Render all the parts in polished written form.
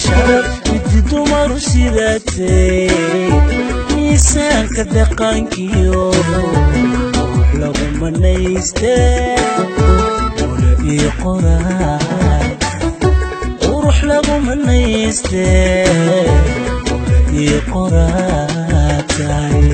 sharaf mid dumaru sidatee miisaanka dhaqankiyo qurux lagu manaystee muna ii qoraa qurux lagu manaystee muna ii qoraa tahay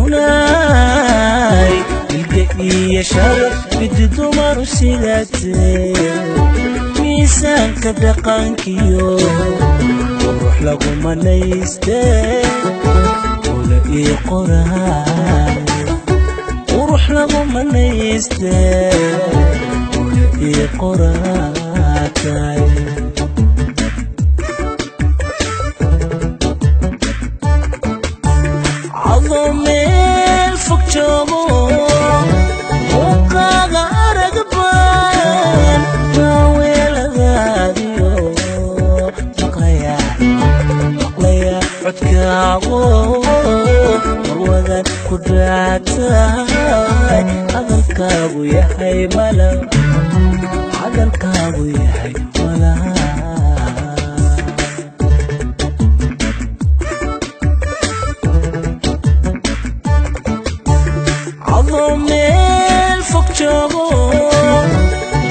munaay ilka iyo sharaf mid dumaru sidatee miisaanka dhaqankiyo qurux lagu manaystee muna ii qoraa qurux lagu manaystee muna ii qoraa tahay adoo meel fog joogo muuqaaga arag baan maaweeladaadiyo maqlaya maqlaya codkaago marwadan ku dhaatay hadalkaagu yahay malab hadalkaagu yahay malab adoo meel fog joogo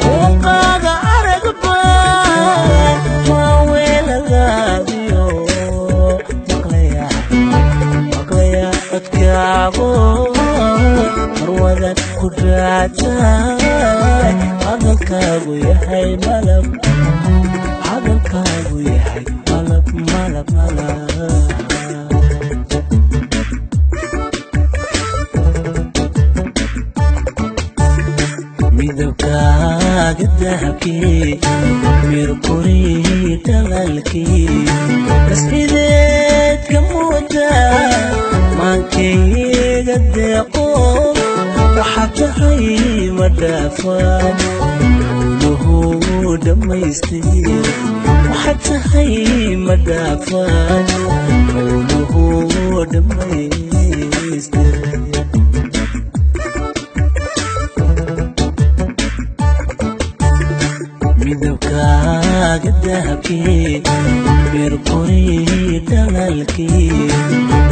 muuqaaga arag baan maaweeladaadiyo maqlaya maqlaya codkaago marwadan ku dhaatay hadalkaagu yahay malab hadalkaagu yahay malab malab malab midabkaaga dahabkii mirqurii dhalaalkii rascideedka mooda maankayga deeqo waxaad tahay ma dhaafaan howluhu dhammaystir waxaad tahay ma dhaafaan howluhu dhammaystir midabkaaga dahabkii mirqurii dhalaalkii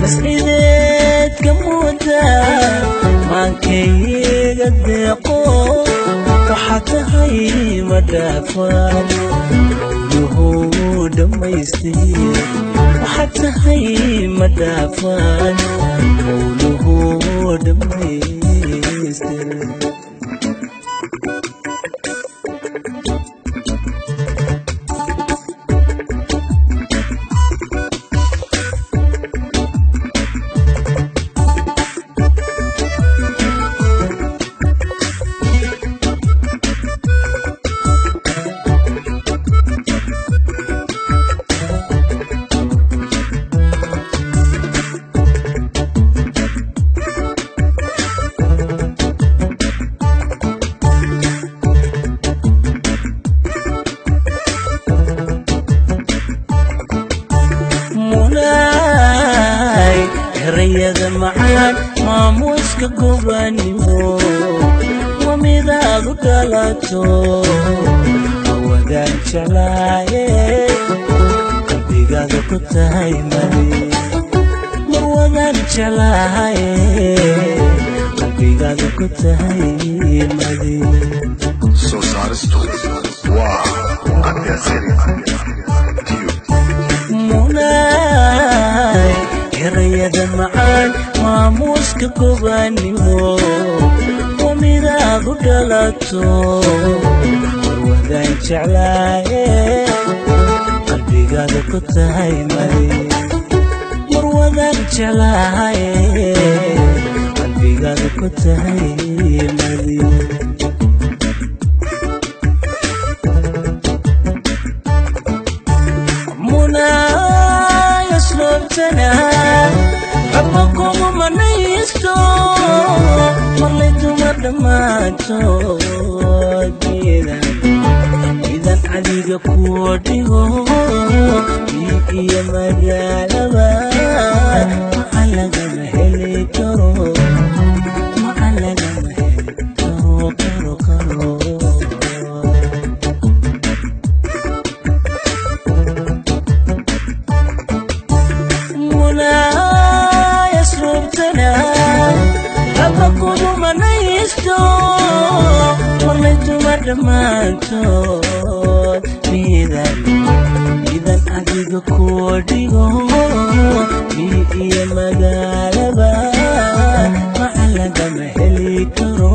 rascideedka mooda maankayga deeqo waxaad tahay ma dhaafaan howluhu dhammaystir waxaad tahay ma dhaafaan howluhu dhammaystir munaay erayada macaan maamuuska gobanimo waa midaad u dhalato awadaan jeclaaye qalbigaada ku tahay mali marwadaan jeclaaye qalbigaada ku tahay mali Soo saaristu waa Cabdiasiir Tube. Munaay erayada macaan maamuuska gobanimo waa midaad u dhalato marwadaan jeclaaye qalbigaada ku tahay mali marwadaan jeclaaye qalbigaada ku tahay mali munaay asloobtana rabba kugu manaysto marlay dumar dhammaantood midan midan adiga kuwa dhigo iyo magaalaba maca lagama heli karo maca lagama heli karo karo Manaysto marlaytuma dhammaantood midan midan adiga kuwa dhigo mi iyo magaalaba maca lagama heli karo,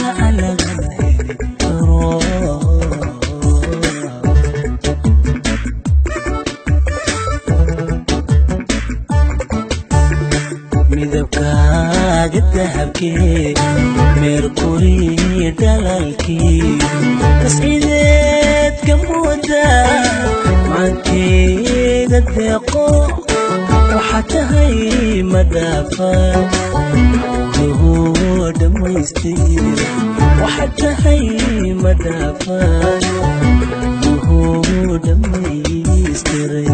maca lagama heli karo. Midabkaaga dahabkee meerkuri dhalalkii tascideedka mooda maankeyga deeqo waxaa tahay ma dhaafaan howluhu dhammaystir, waxaa tahay ma dhaafaan howluhu dhammaystiray.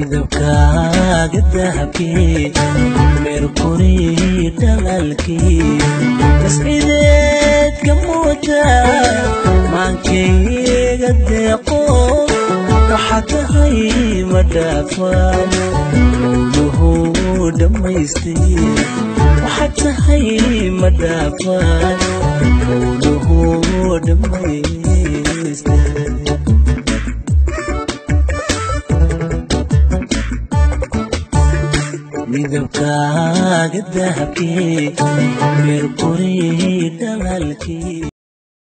Midabkaaga dahabkee meerkuri dhalalkii tascideedka mooda maankeyga deeqo waxaa tahay ma dhaafaan howluhu dhammaystir, waxaa tahay ma dhaafaan howluhu dhammaystir. Midabkaaga dahabkee meerkuri dhalalkii.